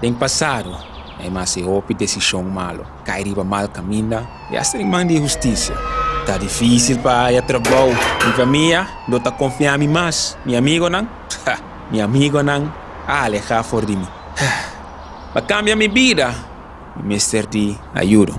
Den pasado, mi a hasi hopi desishon malu, kai riba mal kaminda i asta den man di hustisia. Ta difísil pa haña trabou. Mi famia no ta konfia mi mas. Mi amigonan? Ha! Mi amigonan a alehá for di mi. Pa kambia mi bida, mi mester di ayudo.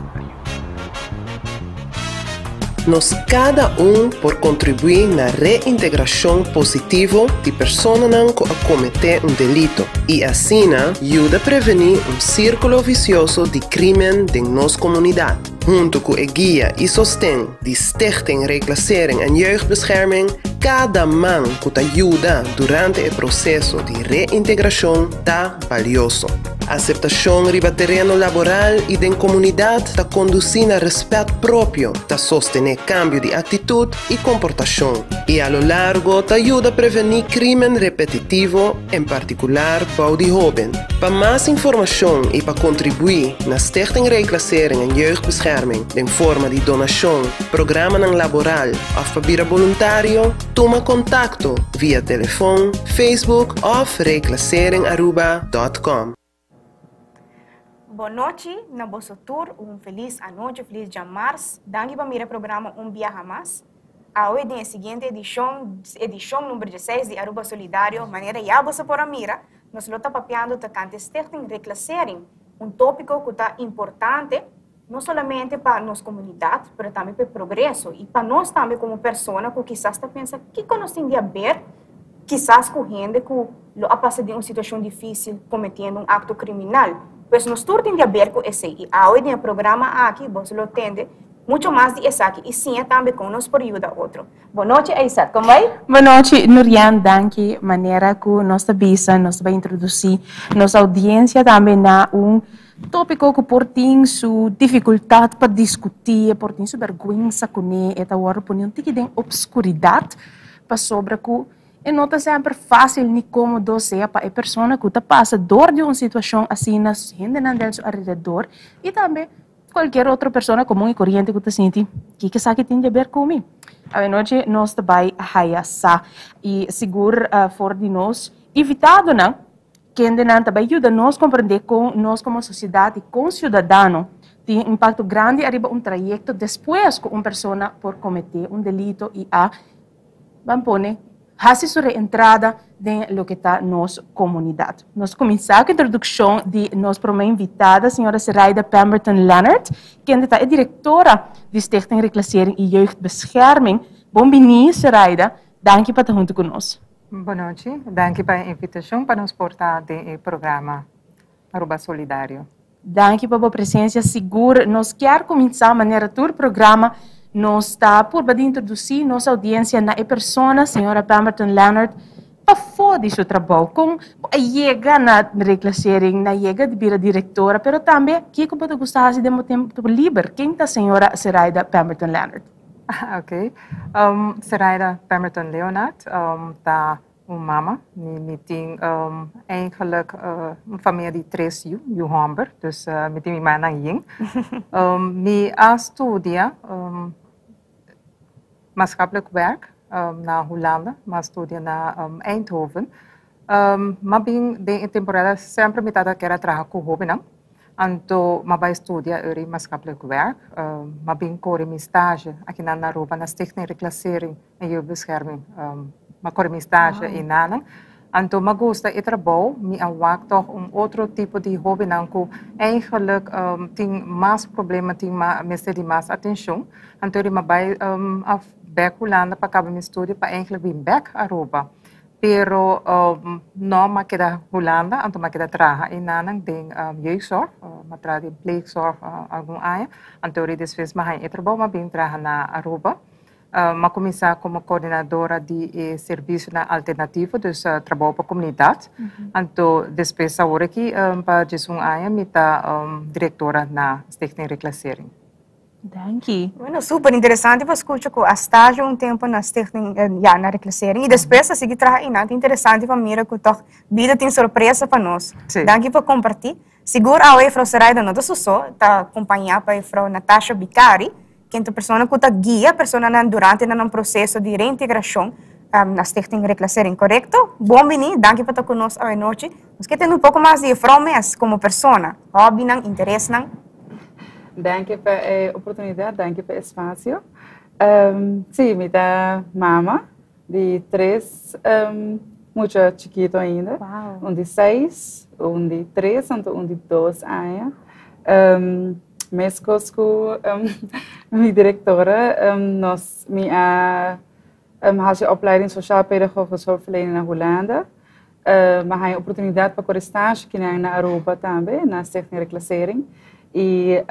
Nos kada un por kontribuí na reintegrashon positivo di personanan ku a kometé un delito i asina yuda prevení un sírkulo visioso di krímen den nos komunidat. Huntu ku e guia i sosten di Stichting Reclassering en Jeugdbescherming, kada man ku ta yuda durante e proseso di reintegrashon ta balioso. Aseptashon riba tereno laboral i den komunidat ta kondusí na rèspèt propio, ta sostené kambio di aktitut i komportashon, i a lo largo ta yuda prevení krímen repetitivo, en partikular bou di hóben. Pa mas informashon i pa kontribuí na Stichting Reclassering en Jeugdbescherming den forma di donashon, programanan laboral òf pa bira boluntario, Tuma kontakto via telefon, Facebook òf reclasseringaruba.com. Bon nochi na boso tur, un felis anochi, felis djamars. Danki pa mira e programa un biaha mas. Awe den e siguiente edishon, edishon number dieseis di Aruba Solidario, manera ya boso por a mira, nos lo ta papiando tokante Stichting Reclassering, un tópiko ku ta importante, No solamente pa nos comunidad, pero tambe pa e progreso y pa nos tambe como persona cu kisas ta pensa kico nos tin di haber kisas cu hende cu lo a pasa den un situacion dificil cometiendo un acto criminal. Pues nos tur tin di haber cu esey y awe den e programa aki boso lo tende mucho mas di esaki y siña tambe con nos por yuda otro. Bon nochi Aysat, con bai? Bon nochi Nurian, danki. Manera cu nos ta bisa nos ta bai introduci nos audiencia tambe na un Tópiko ku por tin su difikultat pa diskutí, e por tin su bèrgwensa kuné, e ta wòrdu pone un tiki den opskuridat pasobra ku e no ta semper fásil ni kómodo sea pa e persona ku ta pasa dor di un situashon asina, hendenan den su alrededor i tambe kualkier otro persona komun i koriente ku ta sinti kiko esaki tin di aber ku mi. Awenochi nos ta bai haya sa i sigur for di nos invitadonan. Kendenan ta bai yuda nos komprendé kon nos komo sosiedat i kon siudadano tin impakto grandi ariba un trayekto despues ku un persona por kometé un delito i a, ban pone, hasi su reentrada den loke ta nos komunidat. Nos kuminsá ku introdukshon di nos promé invitada, señora Seraida Pemberton Leonard, kende ta e direktora di Stichting Reclassering i Jeugdbescherming. Bon biní, Seraida. Danki pa ta huntu ku nos. Bonochi, danki pa e invitashon pa nos por ta den e programa Aruba Solidario. Danki pa bo presencia, sigur nos kier cuminsa manera tur programa nos ta purba di introduci nos audiencia na e persona señora Pemberton Leonard pafo di su trabou, con bo a yega na reclassering, na yega di bira directora, pero tambe kico bo ta gusta haci den bo tempo liber, ken ta señora Seraida Pemberton Leonard? Ok. Seraida Pemberton Leonard ta un mama. Mi tin eigenlijk un famia di tres yu, yu hòmber, dus mi tin mi mannan yin. Mi a studia maatschappelijk werk na Hulanda, mi a studia na Eindhoven. M'a bin den e temporada semper mi tabata kier a traha ku hóbennan. Anto m'a bai studia eur i maatschappelijk werk. M'a bin kore mi stage akinan na Aruba na Stichting Reclassering en Jeugdbescherming. M'a kore mi stage einanan. Anto m'a gusta e trabou. Mi a wak tòg un otro tipo di hóbennan ku eigenlijk tin mas problema, tin mester di mas atenshon. Anto eur i m'a bai af bèk Hulanda pa kaba mi studio pa eigenlijk bin bèk Aruba. Pero no, m'a keda Hulanda, anto m'a keda traha einanan den jeugdzorg, m'a traha den pleegzorg algun aña, anto ori despues m'a haña e trabou, m'a bin traha na Aruba. M'a kuminsá komo koordinadora di e servisionan alternativo, dus trabou pa komunidat, anto despues awor aki pa diesun aña mi ta direktora na Stichting Reclassering. Danki. Bueno, super interesante pa scucha cu a stage un tempo na stichting, ja, na reclassering y despues a sigui traha eynan. Ta interesante pa mira cu toch bida tin sorpresa pa nos. Sí. Danki pa comparti. Sigur awe juffrouw Seraida no ta su so, ta compaña pa juffrouw Natasha Bicari, ken ta persona cu ta guia personanan durante nan proceso di reintegracion. Na Stichting Reclassering, korekto? Bon bini, danki pa ta ku nos awe nochi. Nos ke tende un poko mas di e frou mes komo persona, hòbinan, interesnan. Danki pa e oportunidat, danki pa e espasio. Sí, mi ta mama di tres mucha chikito ainda. Un di seis, un di tres anto un di dos aña. Meskos ku mi direktora, nos mi a hasi opleiding sociaal pedagogisch hulpverlener na Hulanda. Mi a haña oportunidat pa kore stage kinan na Aruba tambe, na Stichting Reclassering. I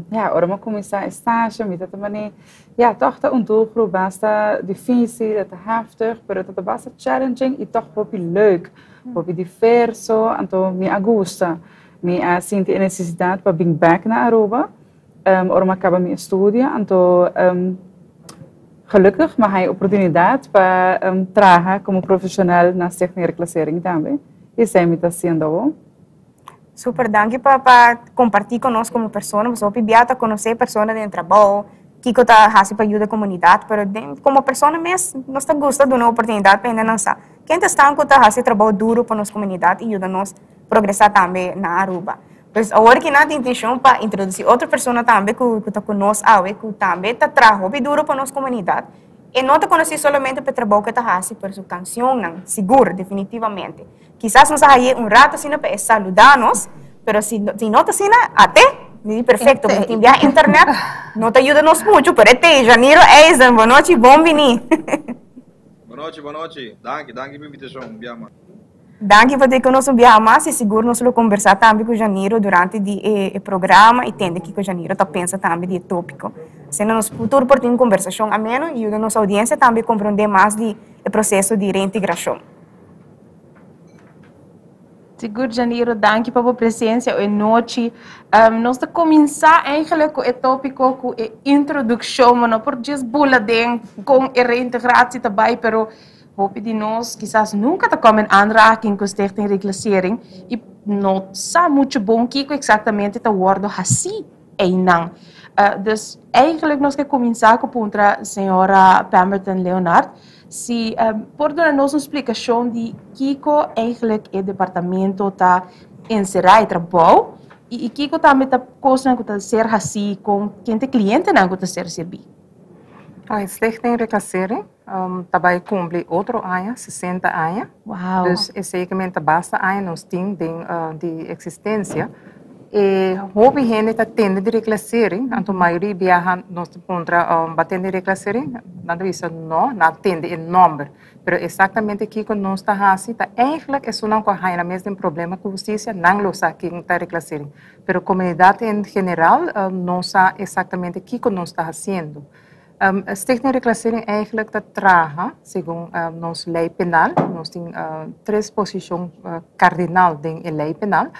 ja, ora mi a kuminsá e stage mi ta ta manera, ja, tòg ta un doelgroep basta difísil, e ta heftig, pero e ta basta challenging i tòg hopi leuk, hopi diverso, anto mi a gusta. Mi a sinti e nesesidat pa bin bèk na Aruba. Ora mi a kaba mi estudio, anto gelukkig mi a haña oportunidat pa traha komo profeshonal na Stichting Reclassering tambe. I esei mi ta hasiendo awor. Super, danki pa pa kompartí ku nos komo persona, pasobra hopi bia ta konosé persona den trabou, kiko ta hasi pa yuda komunidat, pero den komo persona mes nos ta gusta duna oportunidat pa hendenan sa ken ta esnan ku ta hasi trabou duru pa nos komunidat i yuda nos progresá tambe na Aruba. Pues awor ki nan tin intencion pa introduci otro persona tambe cu ta cu nos awe, cu tambe ta traha hopi duro pa nos comunidad. E no ta conoci solamente pa e trabou cu e ta haci, pero su cancionnan, sigur, definitivamente. Kisas nos a haye un rato asina pa e saluda nos, pero si si no ta asina, ate, mi di perfecto, mi tin bia internet, no ta yuda nos mucho, pero e te, Janiro Eisen, bonochi, bon bini. Bonochi, bonochi. Danki, danki pa invitacion, un bia mas. Danki pa tei ku nos un biaha mas i sigur nos lo kombersá tambe ku Janiro durante di e programa i tende kiko Janiro ta pensa tambe di e tópiko. Asina nos tur por tin un kombersashon ameno i yuda nos oudiensia tambe komprondé mas di e proseso di reintegrashon. Sigur Janiro, danki pa bo presensia oe nochi. Nos ta kuminsá eigenlijk ku e tópiko ku e introdukshon, bo no por djis bula den kon e reintegratie ta bai, pero Hopi di nos kisas nunka ta kòm in aanraking ku Stichting Reclassering i no sa muchu bon kiko eksaktamente ta wòrdu hasí einan. Dus eigenlijk nos ke kuminsá ku puntra señora Pemberton Leonard si por duna nos un splikashon di kiko eigenlijk e departamento ta enserá e trabou i kiko tambe ta kosnan ku ta ser hasí kon ken ta e klientenan ku ta ser sirbí. Stichting Reclassering ta bai cumpli otro aña, 60 aña. Wow. Dus esey ke men ta basta aña nos tin den di existencia. E hopi hende ta tende di reclassering, anto mayoria biaha nos ta puntra bo a tende di reclassering? Nan ta bisa no, nan a tende e nomber. Pero exactamente kiko nos ta haci ta eigenlijk esunnan cu a haña nan mes den problema cu husticia, nan lo sa ken ta reclassering. Pero comunidad en general no sa exactamente kico nos ta haciendo. Stichting Reclassering eigenlijk ta traha segun nos ley penal, nos tin tres posicion cardinal den e ley penal,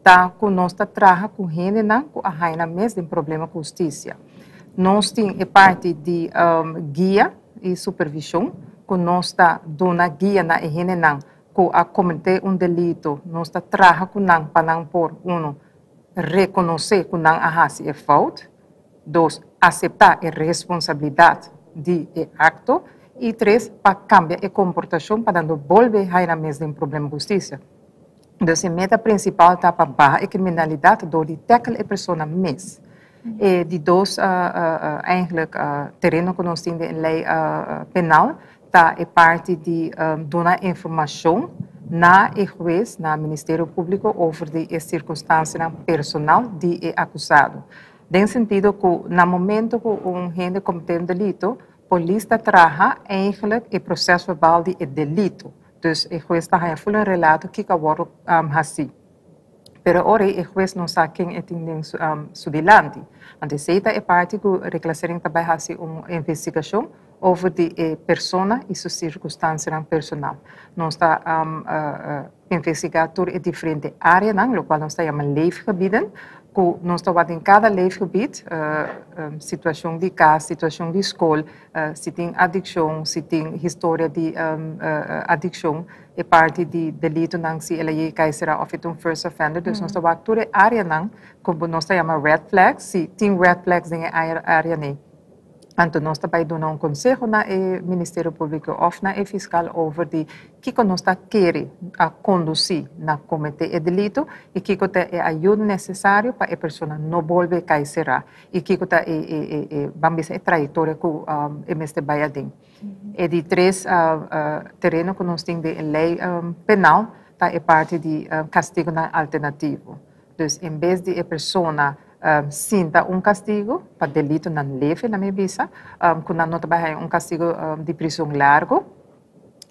ta cu nos ta traha cu hendenan cu a haya nan mes den problema cu husticia. Nos tin e parti di guia y supervision cu nos ta duna guia na e hendenan ku a kometé un delito, nos ta traha ku nan pa nan por, uno, rekonosé ku nan a hasi e fout, dos, aseptá e responsabilidat di e akto, i tres, pa kambia e komportashon pa nan no bolbe haña nan mes den problema ku hustisia. Dus e meta prinsipal ta pa baha e kriminalidat dor di tèkel e persona mes. E di dos eigenlijk tereno ku nos tin den e lei penal ta e parti di duna informashon na e hues, na Ministerio Públiko over di e sirkunstansianan personal di e akusado. Den sentido ku na momento ku un hende kometé un delito, polis ta traha eigenlijk e proces verbal di e delito. Dus e hues ta haña ful un relato kiko a wòrdu hasí. Pero ora ei e hues no sa ken e tin den su dilanti. Anto esei ta e parti ku Reclassering ta bai hasi un investigashon over di e persona i su sirkunstansianan personal. Nos ta investigá tur e diferente áreanan, lokual nos ta yama leefgebieden, ku nos ta wak den kada leefgebied, situashon di kas, situashon di skol, si tin adikshon, si tin historia di adikshon, e parti di delitonan si el a yega kai sera of e ta un first offender. Dus nos ta wak tur e areanan ku nos ta yama red flags, si tin red flags den e areanan. Anto nos ta bai duna un konseho na e Ministerio Públiko òf na e fiskal over di kiko nos ta kere a kondusí na kometé e delito i kiko ta e ayuda nesesario pa e persona no bolbe kai será i kiko ta e e e e ban bisa e trayektoria ku e mester bai aden. E di tres tereno ku nos tin den e lei penal ta e parti di kastigunan alternativo. Dus en bes di e persona sinta un kastigu pa delitonan leve, laat mi bisa, ku nan no ta bai haña un kastigu di prison largu,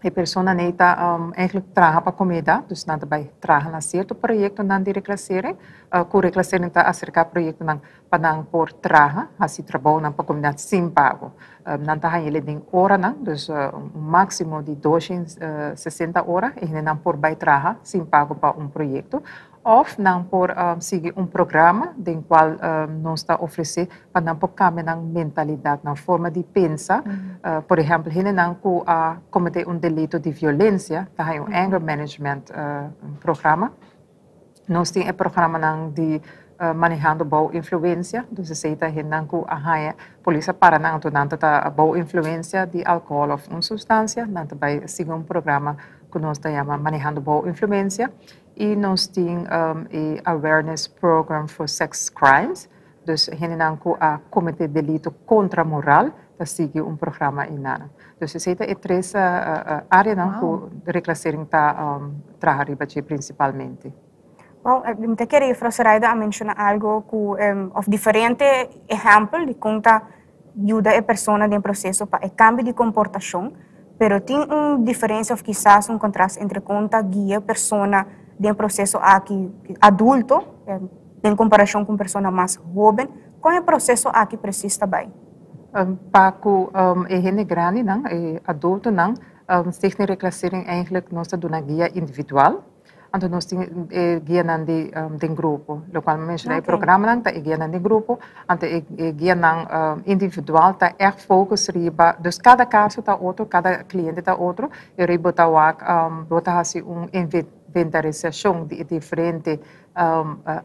e persona nei ta eigenlijk traha pa komunidat, dus nan ta bai traha na sierto proyektonan di reklasering, ku reklasering ta aserká proyektonan pa nan por traha, hasi trabounan pa komunidat sin pago. Nan ta haña el den oranan, dus un máksimo di 260 ora e hendenan por bai traha sin pago pa un proyekto. Òf nan por sigui un programa den kual nos ta ofresé pa nan por kambia nan mentalidat, nan forma di pensa. Por ehèmpel, hendenan ku a kometé un delito di violensia ta haña un anger management programa. Nos tin e programanan di manehando bou influensia, dus esei ta hendenan ku a haña, polis a para nan anto nan ta ta bou influensia di alkohòl òf un sustansia, nan ta bai sigui un programa ku nos ta yama manehando bou influensia. I nos tin e awareness program for sex crimes, dus hendenan ku a kometé delito kontra moral ta sigui un programa einan. Dus esei ta e tres áreanan ku Reclassering ta traha riba dje prinsipalmente. Bon, mi ta kere Juffrouw Soraida a menshoná algo ku òf diferente ehèmpel di kon ta yuda e persona den proseso pa e kambio di komportashon, pero tin un diferensia òf kisas un kontrast entre kon ta guia persona den proseso aki adulto den komparashon ku un persona mas hóben. Kon e proseso aki presis ta bai? Pa ku e hende grandinan, e adultonan, Stichting Reclassering eigenlijk nos ta duna guia individual. Anto nos tin e guianan di den grupo, lokual mi menshoná e programanan ta e guianan den grupo, anto e guianan individual ta ègt focus riba, dus kada kaso ta otro, kada kliente ta otro, e ora bo ta wak bo ta hasi un inventarisashon di e diferente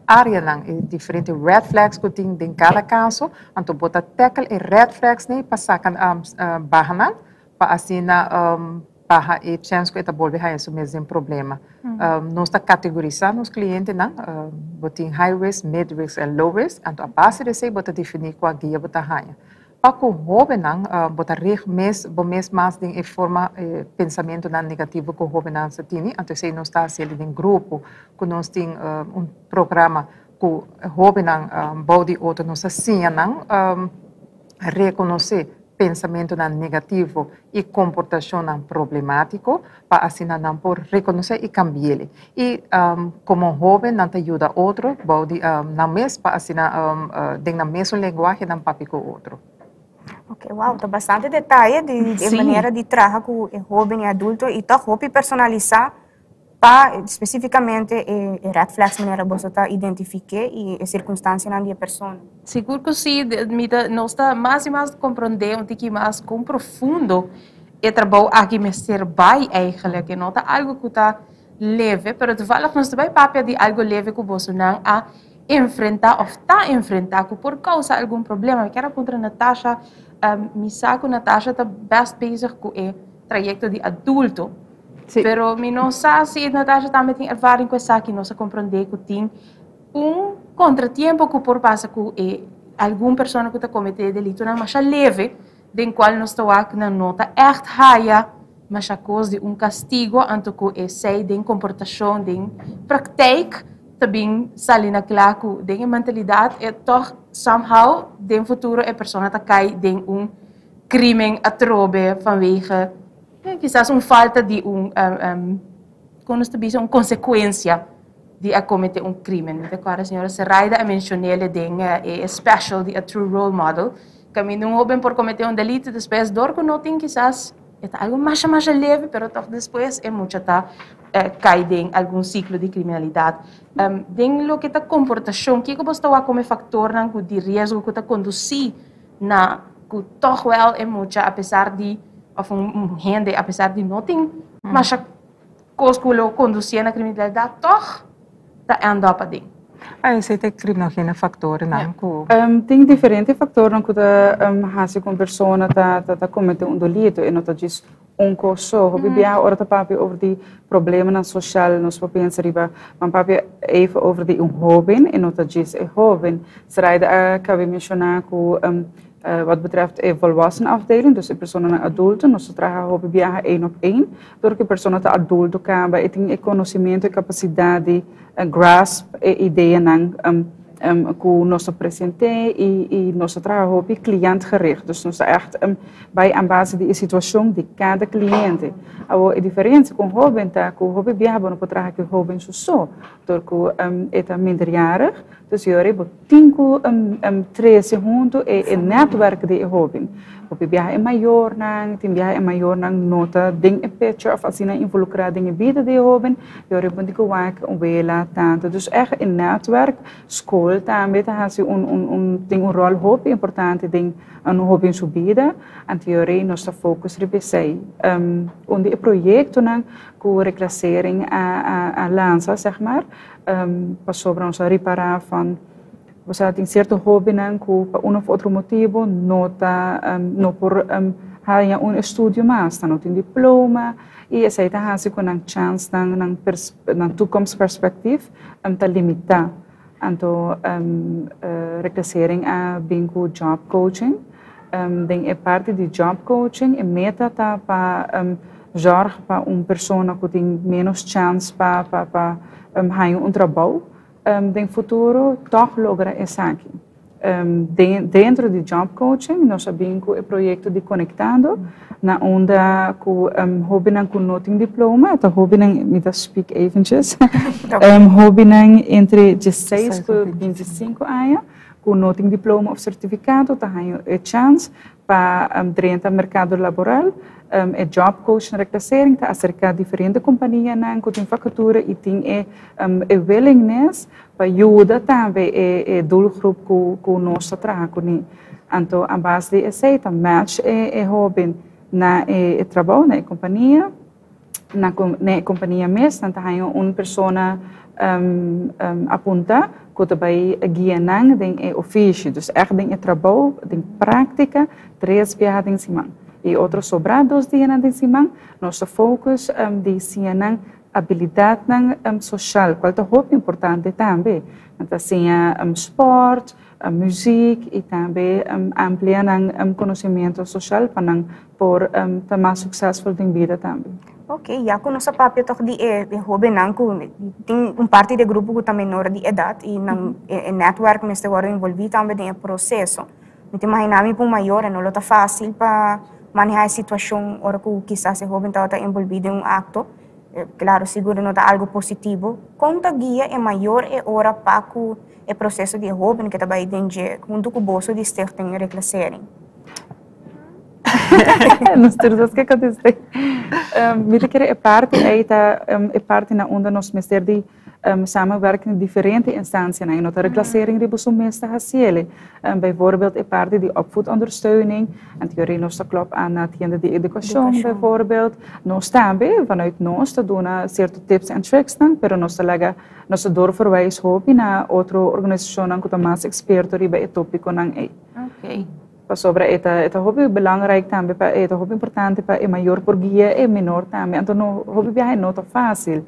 areanan, e diferente red flags ku tin den kada kaso, anto bo ta tackle e red flags nei pa saka baha nan, pa asina Baha e chèns ku e ta bolbe haña su mes den problema. Nos ta kategorisá nos klientenan, bo tin high risk, mid risk en low risk, anto a base di esei bo ta definí kua guia bo ta haña. Pa ku hóbennan bo ta rig mes bo mes mas den e forma e pensamentunan negativo ku hóbennan sa tini, anto esei nos ta hasiel den grupo ku nos tin un programa ku hóbennan bou di otro nos ta siña nan rekonosé pensamentunan negativo i komportashonnan problemátiko pa asina nan por rekonosé i kambi'é. I komo hóben nan ta yuda otro bou di nan mes pa asina den nan mesun lenguahe nan papia ku otro. Ok, wow, ta bastante detaye di e manera di traha ku e hóben i adulto i tòg hopi personalisá Pa spesífikamente e red flags manera boso ta identifiké i e sirkunstansianan di e persona. Sigur ku si, mi ta, nos ta mas i mas komprondé un tiki mas kon profundo e trabou aki mester bai eigenlijk. E no ta algu ku ta leve, pero toevallig nos ta bai papia di algu leve ku bosonan a enfrentá òf ta enfrentá ku por kousa algun problema. Mi kier a puntra Natasha, mi sa ku Natasha ta bèst bezig ku e trayekto di adulto. Sí. Pero mi no sa si Natasha tambe tin ervaring ku esaki. Nos a komprondé ku tin un kontratiempo ku por pasa ku e algun persona ku ta kometé delitonan masha leve, den kual nos ta wak nan no ta ègt haya masha kos di un kastigo, anto ku esei den komportashon, den praktijk ta bin sali na kla ku den e mentalidat e tòg somehow den futuro e persona ta kai den un krimen atrobe vanwege Kisas un falta di un, kon nos ta bisa, un konsekuensia di a kometé un krímen. Mi ta kòrda señora Seraida a menshon'é den e special di A True Role Model, kaminda un hóben por kometé un delito, despues dor ku no tin kisas e ta algu masha masha leve, pero tòg despues e mucha ta kai den algun siklo di kriminalidat. Den loke ta komportashon, kiko bo ta wak komo e faktornan ku di riesgo ku ta kondusí na ku tòg wèl e mucha apesar di òf un hende apesar di no tin masha kos ku lo kondusié na kriminalidat tòg ta end up aden. Ah, esei ta e criminogene factornan cu. Tin diferente factornan cu ta haci cu un persona ta ta comete un delito, e no ta djis un cos so. Hopi biaha ora ta papia over di problemanan social nos por pensa riba, ban papia even over di un hoben, e no ta djis e hoben. Sraida a cabe menciona cu Wat betreft e volwassen afdeling, dus e personanan adulto, nos ta traha hopi biaha één op één. Dor ku e persona ta adulto kaba, e tin e konosementu, e kapasidat di grasp e ideanan ku nos ta present'é i nos ta traha hopi cliëntgericht. Dus nos ta ègt bai a base di e situashon di kada kliente. Awor e diferensia ku un hóben ta ku hopi biaha bo no por traha ku e hóben su so, dor ku e ta minderjarig. Dus yori bo tin ku trese huntu e netwerk di e hóben. Hopi biaha e mayornan, tin biaha e mayornan no ta den e picture òf asina involukrá den e bida di e hóben, yori bo tin ku wak un wela, tanta. Dus ègt e netwerk, skol tambe ta hasi un un tin un ròl hopi importante den un hóben su bida. Anto yori nos ta focus riba esei. Un di e proyektonan ku Reclassering a a lansa, sèg mar, Pasobra nos a ripará van, osea tin sierto hóbennan ku pa un òf otro motibu no ta no por haña un estudio mas, nan no tin diploma i esei ta hasi ku nan chènsnan, nan nan toekomstperspectief ta limitá. Anto Reclassering a bin ku job coaching. Den e parti di job coaching e meta ta pa zorg pa un persona ku tin ménos chèns pa pa pa haña un trabou den futuro tòg logra esaki. Den dentro di job coaching nos a bin ku e proyekto di Konektando na unda ku hóbennan ku no tin diploma, ta hóbennan, mi ta speak eventjes, hóbennan entre diesseis ku bintisinku aña ku no tin diploma òf sertifikado ta haña e chèns pa drenta merkado laboral. E job coach na Reclassering ta aserká diferente kompanianan ku tin vakatura i tin e e willingness pa yuda tambe e e doelgroep ku ku nos ta traha kuné. Anto a base di esei ta match e e hóben na e trabou, na e kompania. Na na e kompania mes nan ta haña un persona apuntá ku ta bai guia nan den e ofishi, dus ègt den e trabou, den práktika, tres biaha den siman. I otro sobrá dos dianan den siman nos ta focus di siña nan abilidatnan soshal, kual ta hopi importante tambe. Nan ta siña spòrt, muziek i tambe amplia nan konosementu soshal pa nan por ta mas suksesful den bida tambe. Ok, ya ku nos a papia tòg di e hóbennan ku tin un parti di e grupo ku ta menor di edat i nan e nètwèrk mester wòrdu envolví tambe den e proseso. Mi ta imaginá mi pa un mayor e no lo ta fásil pa manehá e situashon ora ku kisas e hóben tabata envolví den un akto. Klaro, sigur no ta algu positivo. Kon ta guia e mayor e ora pa ku e proseso di e hóben ke ta bai den dje huntu ku boso di Stichting Reclassering? Nos tur dos ke kontest'é. Mi ta kere e parti ei ta e parti na unda nos mester di samenwerken di diferente instansianan. E no ta reclassering riba su mes ta hasiel. Bijvoorbeeld e parti di opvoedondersteuning. En teorie nos ta klop aan na tienda di edukashon bijvoorbeeld. Nos tambe vanuit nos ta duna sierto tips en tricksnan, pero nos ta laga nos ta doorverwijs hopi na otro organisashonnan ku ta mas eksperto riba e topikonan ei. Pasobra e ta e ta hopi belangrijk tambe pa e ta hopi importante pa e mayor por guia e menor tambe. Anto no hopi biaha e no ta fácil.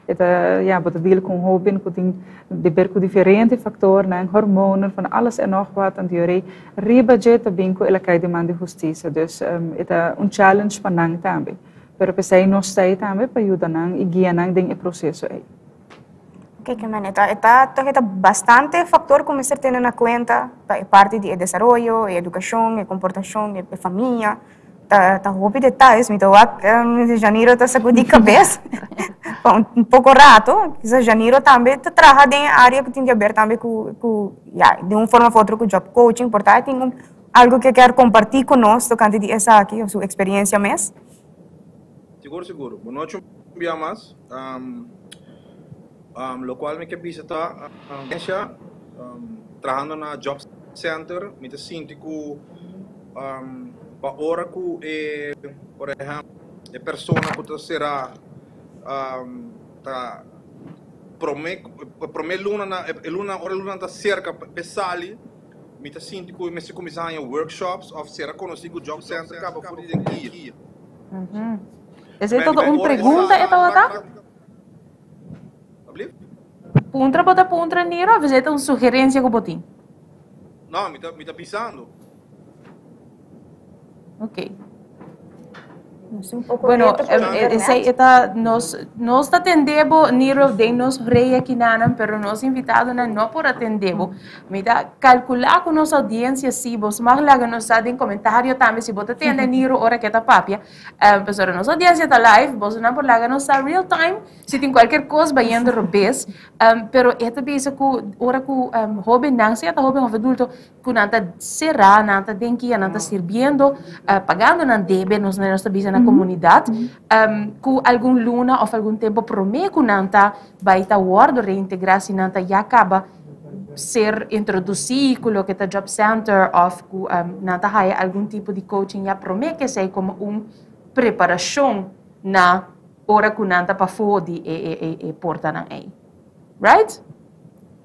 E ta ya bo ta deal ku un hóben ku tin di ber ku diferente faktornan, hormonen, van alles en nog wat. Anto yora riba dje ta bin ku el a kai den man di hustisia. Dus e ta un challenge pa nan tambe. Pero p'esei nos ta ei tambe pa yuda nan i guia nan den e proseso ei. Oke, ke men e ta e ta toch e ta bastante faktor ku mester tene na kuenta pa e parti di e desaroyo, e edukashon, e komportashon, e famia. Ta ta hopi detayes. Mi ta wak Janiro ta sakudí kabes pa un poko rato. Kisas Janiro tambe ta traha den e área ku tin di aber tambe ku ku ya di un forma òf otro ku job coaching. Por ta e tin un algu ke kier kompartí ku nos tokante di esaki òf su eksperensia mes. Sigur sigur. Bo nochi un bia mas. Locual mi ke bisa ta trahando na job center mi ta sinti cu pa ora cu e por ehempel e persona cu ta cera ta. Prome prome luna nan e luna ora e luna ta serka pa e sali mi ta sinti ku mester kuminsá haña workshops òf sera konosí ku job center kaba for di den kia. Esei ta un pregunta e tabata? Ablief? Puntra bo ta puntra Niro of esei ta un sugerencia ku bo tin? No, mi ta mi ta bisando. Ok. Nos un poco Bueno, reto por internet. Esei e ta nos nos ta tende bo Niro den nos rei akinanan pero nos invitadonan no por a tende bo. Mi ta kalkulá ku nos audiencia si bo smak laga nos sa den komentario tambe si bo ta tende Niro ora ke ta papia. Pasobra nos audiencia ta live, bosonan por laga nos sa real time si tin kualkier kos bayendo robes. Pero e ta bisa ku ora ku hobennan, sea ta hoben of adulto, ku nan ta será, nan ta den kia, nan ta sirbiendo, pagando nan debe, nos nos ta bisa na komunidat, ku algun luna of algun tempo promé ku nan ta bai ta wòrdu reintegrá si nan ta ya kaba ser introdusí ku loke ta job center of ku nan ta haya algun tipo di coaching ya promé ke esei komo un preparashon na ora ku nan ta pafó di e e e e portanan ei. Right?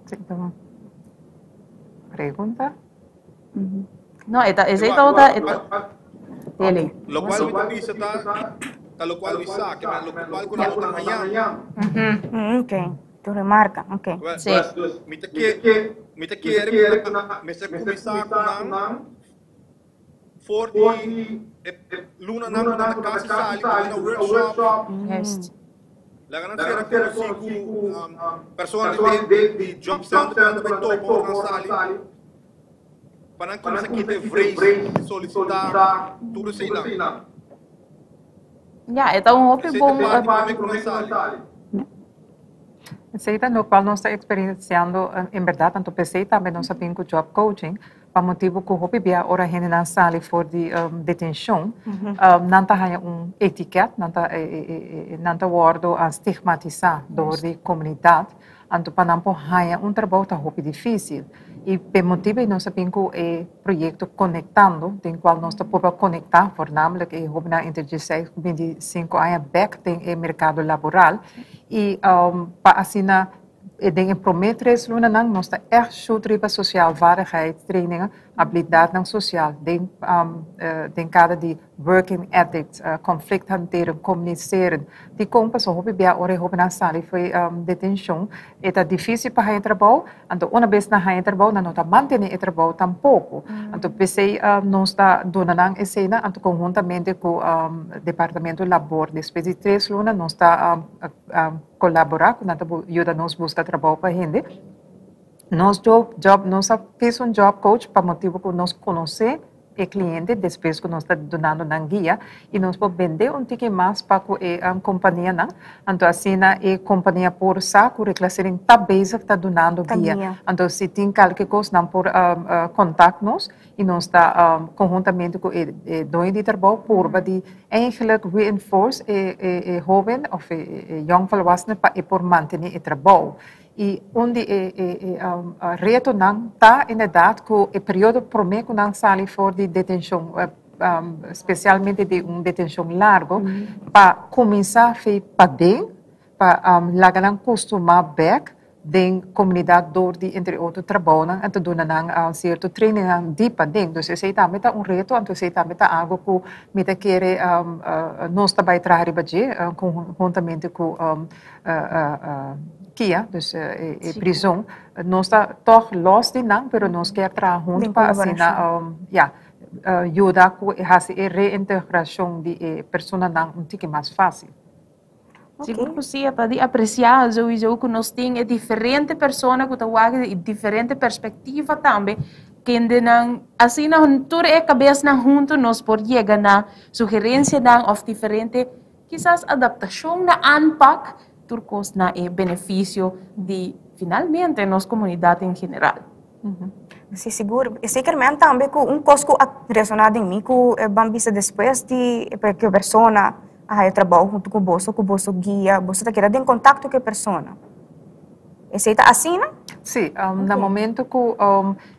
Sí, ta bon. Pregunta? No, e ta esei tabata e ta Dele. Lokual mi ta bisa ta ta lokual mi sa, ke men lokual ku nan no ta hañando. Ok, tu remarka, ok. Sí. Mi ta ke mi ta kere ku nan mester kuminsá ku nan for di e lunanan ku nan ta kasi sali ku nan workshop. Juist. Laga nan sera konosí ku persona di di job center ku nan ta bai topa ora nan sali pa nan kuminsá kita e vrees di solisitá tur eseinan. Ya, e ta un hopi Esei ta bon. parti promé ku nan sali. Esei ta lokual nos ta eksperensiando en bèrdat, anto p'esei tambe nos a bin ku job coaching, Pa motibu ku hopi bia ora hendenan sali for di detenshon, nan ta haña un etiket, nan ta nan ta wòrdu stigmatisá dor di komunidat, anto pa nan por haña un trabou ta hopi difísil. I p'e motibu ei nos a bin ku e proyekto Konektando, den kual nos ta purba konektá voornamelijk e hóbennan entre dieseis ku bintisinku aña bèk den e merkado laboral i pa asina E den e promé tres lunanan nos ta ègt shoot riba sociaal vaardigheid trainingen, abilidatnan sosial den den kada di working ethics, conflict hanteren, communiceren. Dikon? Pasobra hopi bia ora e hobennan sali for e detenshon e ta difísil pa haña trabou, anto una bes nan haña trabou nan no ta mantené e trabou tampoko. Anto p'esei nos ta duna nan eseinan anto konhuntamente ku departamento labor despues di tres luna nos ta Kolaborá ku nan ta yuda nos buska trabou pa hende. Nos job, job, nos a fis un job coach pa motibu ku nos konosé e kliente despues ku nos ta dunando nan guia i nos por bende un tiki mas pa ku e kompanianan. Anto asina e kompania por sa ku Reclassering ta bezig ta dunando guia. Anto si tin kalke kos nan por kontak nos. I nos ta konhuntamente ku e doño di trabou purba di eigenlijk reinforce e e hoben òf e yong volwassene pa e por mantené e trabou. I un di e e retonan ta inderdaad ku e periodo promé ku nan sali for di detenshon, spesialmente di un detenshon largo, pa kuminsá fe paden pa laga nan kustumá bèk den komunidat dor di entre otro trabounan en ta duna nan sierto trainingnan di paden. Dus esei tambe ta un reto, anto esei tambe ta algo ku mi ta kere nos ta bai traha riba dje konhuntamente ku kia, dus e prizon. Nos ta tòg lòs di nan, pero nos kier traha huntu pa asina ya yuda ku hasi e reintegrashon di e personanan un tiki mas fásil. Sigur ku si, e ta di apresiá souiso ku nos tin e diferente persona ku ta wak di diferente perspektiva tambe, kendenan asina tur e kabesnan huntu nos por yega na sugerensianan òf diferente kisas adaptashon na aanpak tur kos na e benefisio di finalmente nos komunidat en general. Si, sigur. E sekerment tambe ku un kos ku a resoná den mi ku e ban bisa despues di ku e persona a haya trabou huntu ku boso, ku boso guia, boso ta keda den kontakto ku e persona. Esei ta asina? Si, na momento ku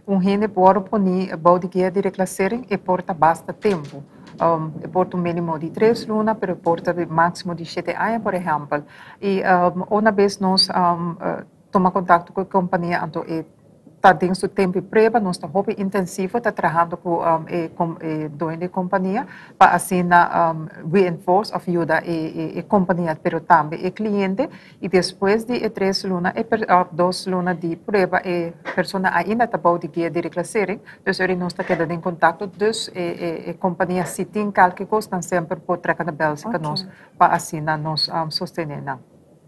un hende por poni bou di guia di reklasering e por ta basta tempu. Um, e por ta un minimo di tres luna, pero e por ta maximo di shete aña, por ehempel. Y um, una vez nos um, tuma contacto cu e compania, anto e ta den su tempo di prueba, nos ta hopi intensivo, ta trahando cu um, e, com, e doño di compania, pa asina um, reinforce of yuda e, e, e compania, pero tambe e cliente. Y despues di e tres luna, e per, of dos luna di prueba, e persona ainda ta bou di guia di reclassering, dus ori nos ta keda den contacto, dus e, e, e compania si tin cualke cos, nan semper por treka na bel cerca nos, pa asina nos um, sostene nan.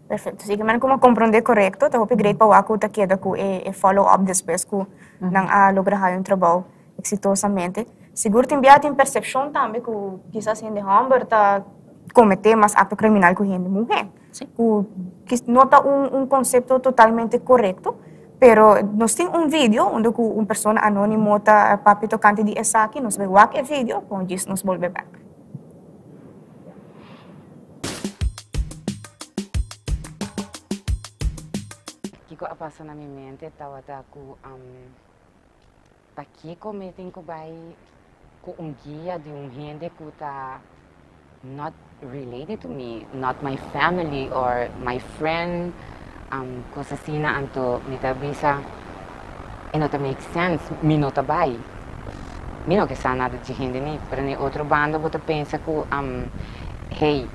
Perfecto. Si mi como comprende correcto, ta hopi great pa wak cu ta keda cu e, e follow up despues cu nan a logra haya un trabou exitosamente. Sigur tin bia tin percepcion tambe cu kisas hende homber ta comete mas acto criminal cu hende muhe. Cu no ta un, un concepto totalmente correcto, pero nos tin un video unda cu un persona anonimo ta papia tocante di esaki, nos bay wak e video, con djis nos bolbe bek. Kiko a pasa na mi mente tabata ku um, pakiko mi tin ku bai ku un guia di un hende ku ta not related to me, not my family or my friend, um, kos asina. Anto mi ta bisa e no ta make sense, mi no ta bai. Mi no ke sa nada di hende ni, pero na otro banda bo ta pensa ku um, hey,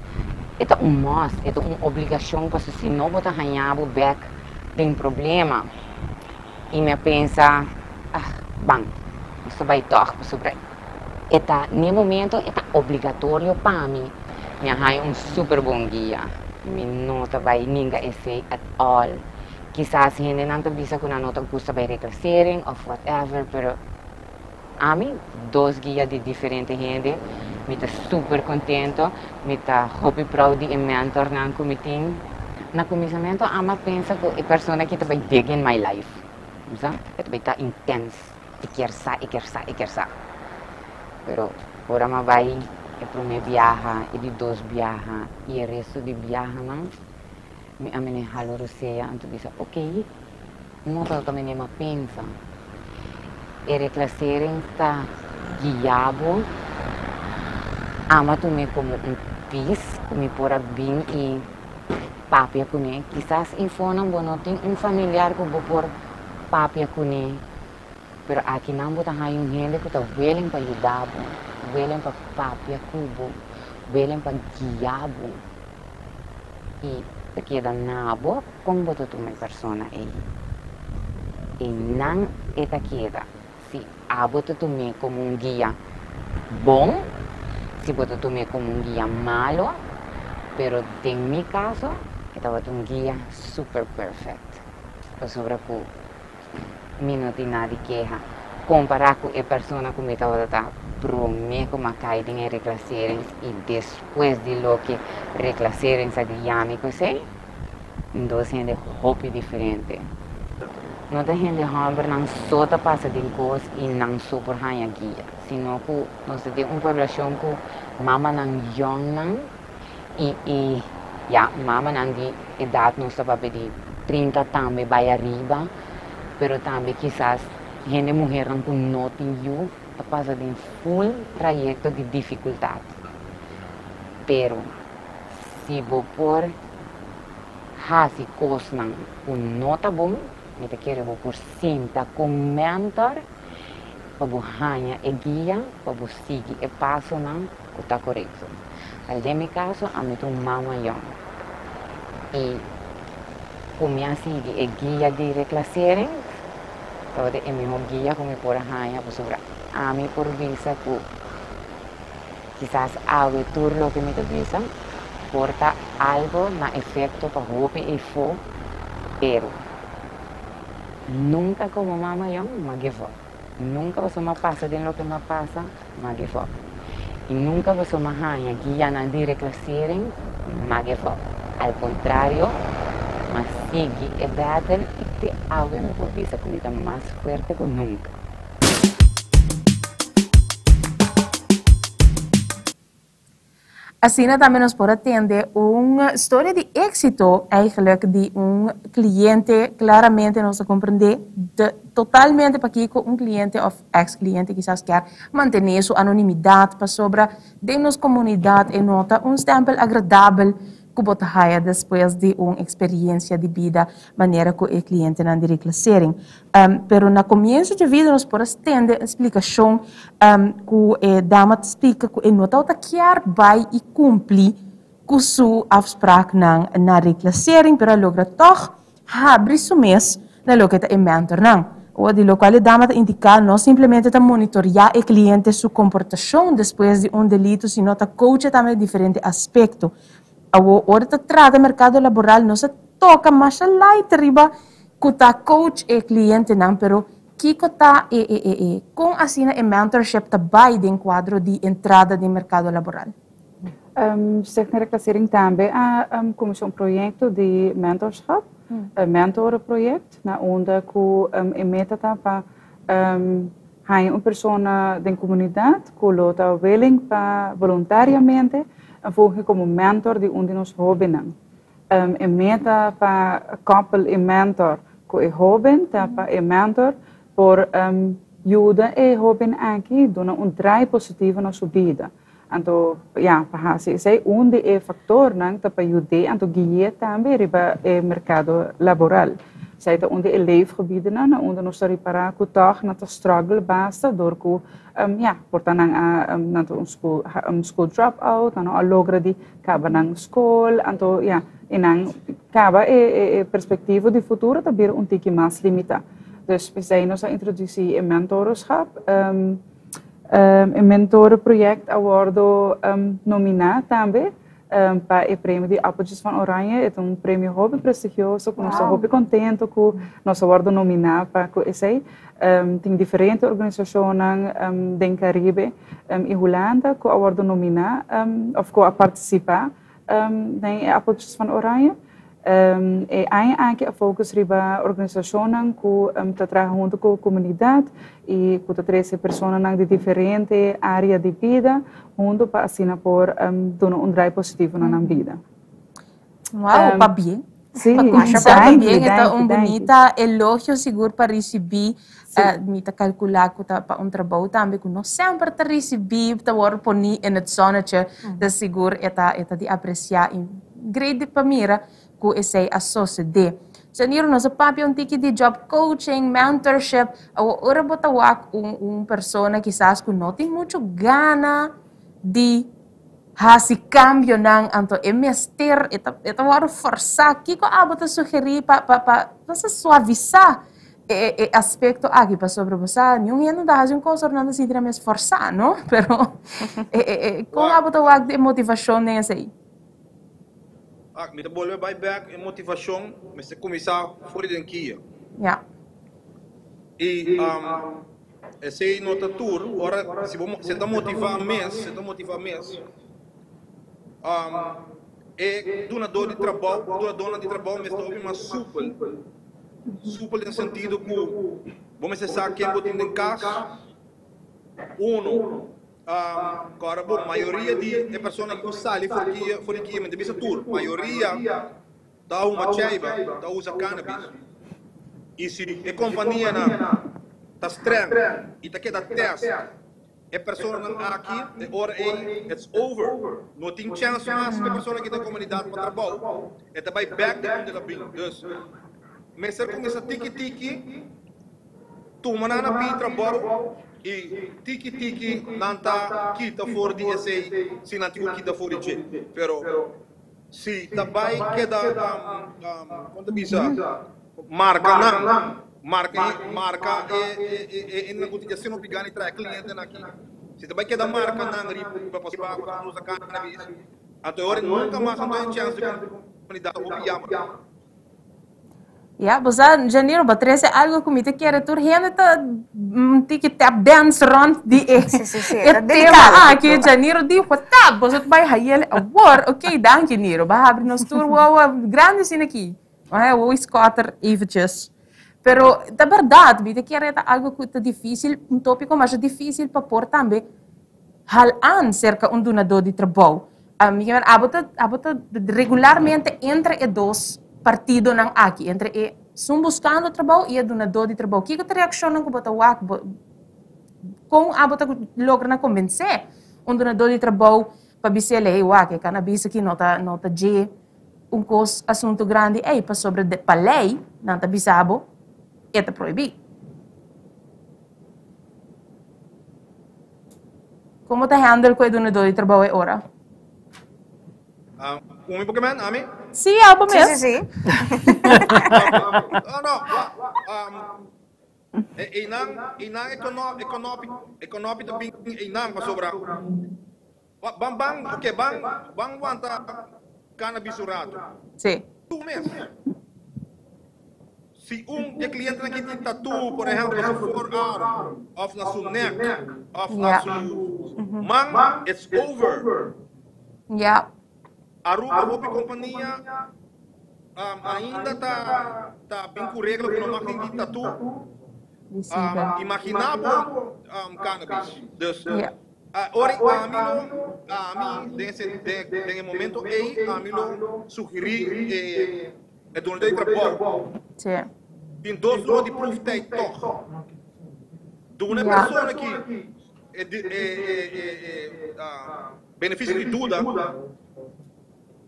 e ta un must, e ta un obligashon, pasobra si no bo ta haña bo bek den problema. I mi a pensa, ah, ban, nos ta bai tòg, pasobra e ta, n'e momento e ta obligatorio pa mi. Mi a haña un super bon guia. Mi no ta bai ninga esei at all. Kisas hendenan ta bisa ku nan no ta gusta bai reclassering of whatever, pero ami, dos guia di diferente hende, mi ta super contento, mi ta hopi proud di e mentornan ku mi tin. Na kuminsamentu ami a pensa ku e persona aki ta bai dig in my life, sa, e ta bai ta intens, e kier sa, e kier sa, e kier sa. Pero ora mi a bai e prome biaha, e di dos biaha i e resto di biahanan, mi a mene halo rosea anto bisa, ok, no ta loke mi a pensa. E reclassering ta guia bo, ama tum'é komo un pis ku mi por a bin i papia kuné. Kisas infonan bo no tin un familiar ku bo por papia kuné, pero akinan bo ta haña un hende ku ta willing pa yuda bo, willing pa papia ku bo, willing pa guia bo. I ta keda na bo kon bo ta tuma e persona ei. I nan e ta keda. Si abo ta tum'é komo un guia bon, si bo ta tum'é komo un guia malo, pero den mi kaso e tabata un guia super perfect. Pasobra ku mi no tin nada di keha. Kompará ku e persona ku mi tabata ta promé ku mi a kai den e reclasserings i despues di loke reclasserings a guia mi ku esei, dos hende hopi diferente. No ta hende hòmbernan so ta pasa den kos i nan so por haña guia, sino ku nos ta den un poblashon ku mamanan yòngnan i i ya mamanan di edat nos ta papia di 30 tambe bai ariba, pero tambe kisas hende muhernan ku no tin yu ta pasa den full trayekto di difikultat. Pero si bo por hasi kosnan ku no ta bon, mi ta kere bo por sinta ku un mentor pa bo haña e guia pa bo sigui e pasonan ku ta korekto. Al den mi kaso ami ta un mama yòn i ku mi a sigui e guia di reclassering tabata e mihó guia ku mi por a haña pasobra ami por bisa ku kisas awe tur loke mi ta bisa por ta algo na efekto pa hopi eifó, pero nunka komo mama yòn m'a give up. Nunka pasobra m'a pasa den loke m'a pasa, m'a give up. I nunka pasobra m'a haña guianan di reclassering, m'a give up. Al kontrario, m'a sigui e battle i te awe mi por bisa ku mi ta mas fuerte ku nunka. Asina tambe nos por a tende un storia di éxito eigenlijk di un cliente. Claramente nos a comprende de totalmente pakico un cliente of ex cliente kisas kier mantene su anonimidad, pasobra den nos comunidad e no ta un stempel agradabel ku bo ta haya despues di un experiencia di bida manera ku e clientenan di reclassering. Pero na comienzo dje video nos por a stende un splicacion ku e dama ta splica ku e no tabata kier bai y cumpli ku su afspraaknan na reclassering, pero a logra toch habri su mes na loke ta e mentornan. O di locual e dama ta indica no simplemente ta monitorea e cliente su comportacion despues di un delito, sino ta coacha tambe diferente aspecto. Awor, ora ta trata mercado laboral, nos a toca masha light riba cu ta coach e clientenan, pero kico ta e, e, e, e, con asina e mentorship ta bay den cuadro di entrada den mercado laboral? Stichting Reclassering tambe a cuminsa un proyecto di mentorschap, un mentorenproject, na unda cu e meta ta pa haña un persona den comunidad cu lo ta willing pa voluntariamente fungi como mentor di un di nos hobennan. E meta pa koppel e mentor ku e hoben ta pa e mentor por yuda e hoben aki duna un draai positivo na su bida. Anto, ya, pa hasi esei un di e faktornan ta pa yud'é anto gui'é tambe riba e merkado laboral. Esei ta un di e leefgebiedennan na unda nos ta ripará ku tòg nan ta struggle basta dor ku, ya, por ta nan a nan ta un school school drop out, nan no a logra di kaba nan skol, anto ya, i nan kaba e e perspektivo di futuro ta bira un tiki mas limitá. Dus p'esei nos a introdusí e mentorschap. E mentorenproject a wordo nominá tambe pa e premio di Appeltjes van Oranje. E ta un premio hopi prestigioso ku nos ta hopi kontento ku nos a wordo nominá pa ku esei. Tin diferente organisashonnan den Karibe i Hulanda ku a wordo nominá òf ku a partisipá den e Appeltjes van Oranje. E aña aki a focus riba organisashonnan ku ta traha huntu ku komunidat i ku ta trese personanan di diferente área di bida huntu pa asina por duna un draai positivo na nan bida. Wow, pabien. Sí, Pa kuminsá, danki, pabien. E ta danki, un danki. bunita elogio sigur pa risibí. Mi ta kalkulá ku ta pa un trabou tambe ku no semper ta risibí, ta wòrdu poní in het zonnetje. Dus sigur e ta e ta di apresiá i great di pa mira ku esei a sosodé. Janiro, nos a papia un tiki di job coaching, mentorship. Awor ora bo ta wak un un persona kisas ku no tin muchu gana di hasi kambionan, anto e mester, e ta e ta wòrdu forsá. Kiko abo ta sugerí pa pa pa pa sa suavisá e e aspekto aki? Pasobra bo sa niun hende no ta hasi un kos ora nan ta sinti nan mes forsá, no? Pero e e e kon abo ta wak di e motivashon den esei? Ah, mi ta bolbe bai bèk, e motivashon mester kuminsá for di den kia. Ya. I esei no ta tur, ora si bo si ta motivá mes, si ta motivá mes, e dunadó di trabou, dunadónan di trabou mester hopi mas supel, supel den sentido ku bo mester sa ken bo tin den kas, uno. Kòrda bo, mayoria di e persona ku sali for di for di kia, mi ta bisa tur, mayoria ta huma chaiba, ta usa cannabis, i si e kompanianan ta streng i ta keda test e personanan aki, e ora ei it's over, no tin chèns mas pa e persona aki den komunidat pa trabou, e ta bai bèk di unda el a bin. Dus, mester kuminsá tiki tiki. Tuma nan na bin trabou i tiki tiki nan ta kita for di esei si nan tin ku kita for di dje. Pero si ta bai keda kon ta bisa marka nan, marka marka e e hendenan ku tin ke asina obligá di trae klientenan aki. Si ta bai keda marka nan riba pasobra ku nan usa cannabis, anto e ora nunka mas nan ta haña chèns di komunidat ta hopi yammer. Ya, bo sa, Janiro, bo trese algo ku mi ta kere tur hende ta tiki tap dance rond di e, Sí, sí, sí, e ta tema delicado. aki. Janiro di, what up, bo ta bai hayele awor. Ok, danki Niro, bo a habri nos tur wowo grandi asina aki. Ai, wowo is kotter eventjes. Pero ta berdad, mi ta kere ta algo ku ta dificil, un topico masha dificil pa por tambe hal aan serka un dunadó di trabou. Mi ke abo ta abo ta regularmente entre e dos partidonan aki, entre esun buskando trabou i e dunadó di trabou. Kiko ta reakshonnan ku bo ta wak? Bo kon abo ta logra na kombensé un dunadó di trabou pa bis'el, hey wak, e kanabis aki no ta no ta dje un kos asuntu grandi ei, pasobra pa lei nan ta bisa bo e ta prohibí. Kon bo ta handle ku e dunadó di trabou e ora? Ku mi por kemen, ami? Sí, abo mes. Sí, sí, sí. No, no. Einan, einan e konopi, e konopi, e konopi ta bin einan pasobra. Ban, ban, oké, ban, ban wanta cannabis un rato. Sí. Tu mes. Si un di e clientenan ki tin tattoo, por ehempel, na su forearm, of na su nek, of na su man, it's over. Ja. Aruba hopi compania ainda ta ta bin cu regla cu no mag tin di tattoo. Imagina bo cannabis. Dus ora ami lo, ami den ese den e momento ey ami lo sugeri e E dono di trabou tin dos luna di proeftijd tog. Duna e persona ki e beneficio di duda,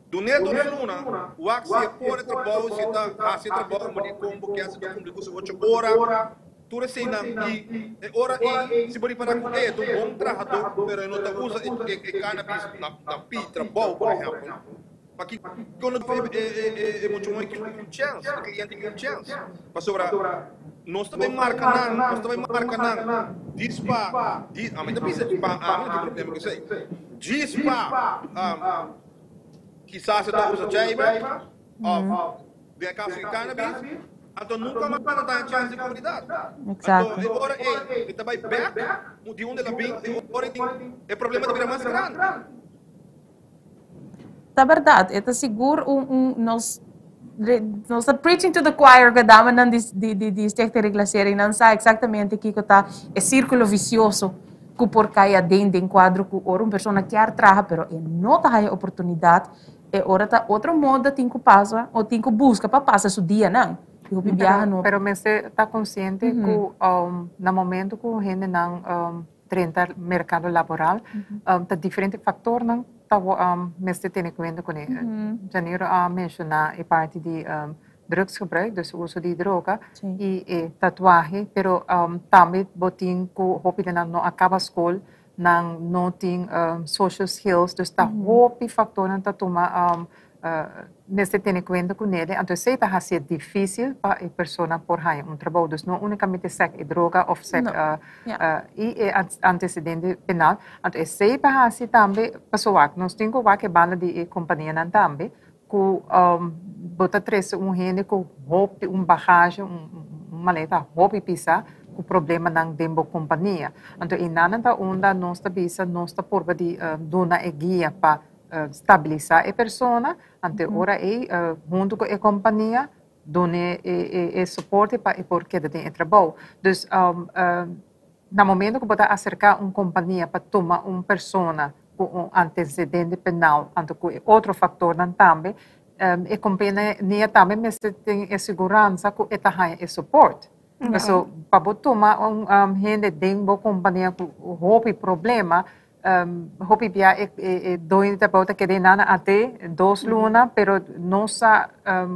dun'é dos luna, wak si e por e trabou, si e ta hasi e trabou manera kon bo kier, si e ta kumpli ku su ocho ora, tur eseinan. I e ora ei si bo ripara ku e ta un bon trahadó pero e no ta usa e cannabis na pi trabou, por ehèmpel. Pakiko no duna e mucha muhé ki un chèns, e kliente ki un chèns? Pasobra nos ta bai marka nan, nos ta bai marka nan djis pa, djis, ami ta bisa pa ami no tin problema ku esei, djis pa kisas e ta usa chaiba òf den e kaso di cannabis, anto nunka mas nan ta haña chèns den komunidat. Anto e ora ei e ta bai bèk di unda el a bin, e ora ei e problema ta bira mas grandi. Ta berdad, e ta sigur un un nos nos ta preaching to the choir ku e damanan di di di Stichting Reclassering nan sa exactamente kiko ta e circulo vicioso ku por kai aden den kuadro ku ora un persona kier traha pero e no ta haya oportunidad e ora ta otro moda tin ku pasa o tin ku buska pa pasa su dianan y hopi biaha no. Pero mester ta konsiente ku na momento ku hendenan drenta merkado laboral ta diferente faktornan ta mester tene kuenta kuné. Janiro a menshoná e parti di drugsgebruik, dus uso di droga i e tatuahe, pero tambe bo tin ku hopi di nan no a kaba skol, nan no tin social skills, dus ta hopi faktornan ta tuma Mester tene kuenta ku nede, anto esei ta hasié difísil pa e persona por haña un trabou. Dus no únikamente sèk e droga òf sèk i e antesedente penal. Anto esei ta hasi tambe pasobra wak nos tin ku wak e banda di e kompanianan tambe ku bo ta trese un hende ku hopi un bagahe, un maleta hopi pisá ku problemanan den bo kompania. Anto einanan ta unda nos ta bisa nos ta purba di duna e guia pa stabilisá e persona, ante ora ei huntu ku e kompania dun'é e soporte pa e por keda den e trabou. Dus na momento ku bo ta aserká un kompania pa tuma un persona ku un antesedente penal anto ku e otro faktornan tambe, e kompania tambe mester tin e siguransa ku e ta haña e soport. Pasobra pa bo tuma un hende den bo kompania ku hopi problema, Hopi bia e doño di trabou ta keda einan ate dos luna, pero nos sa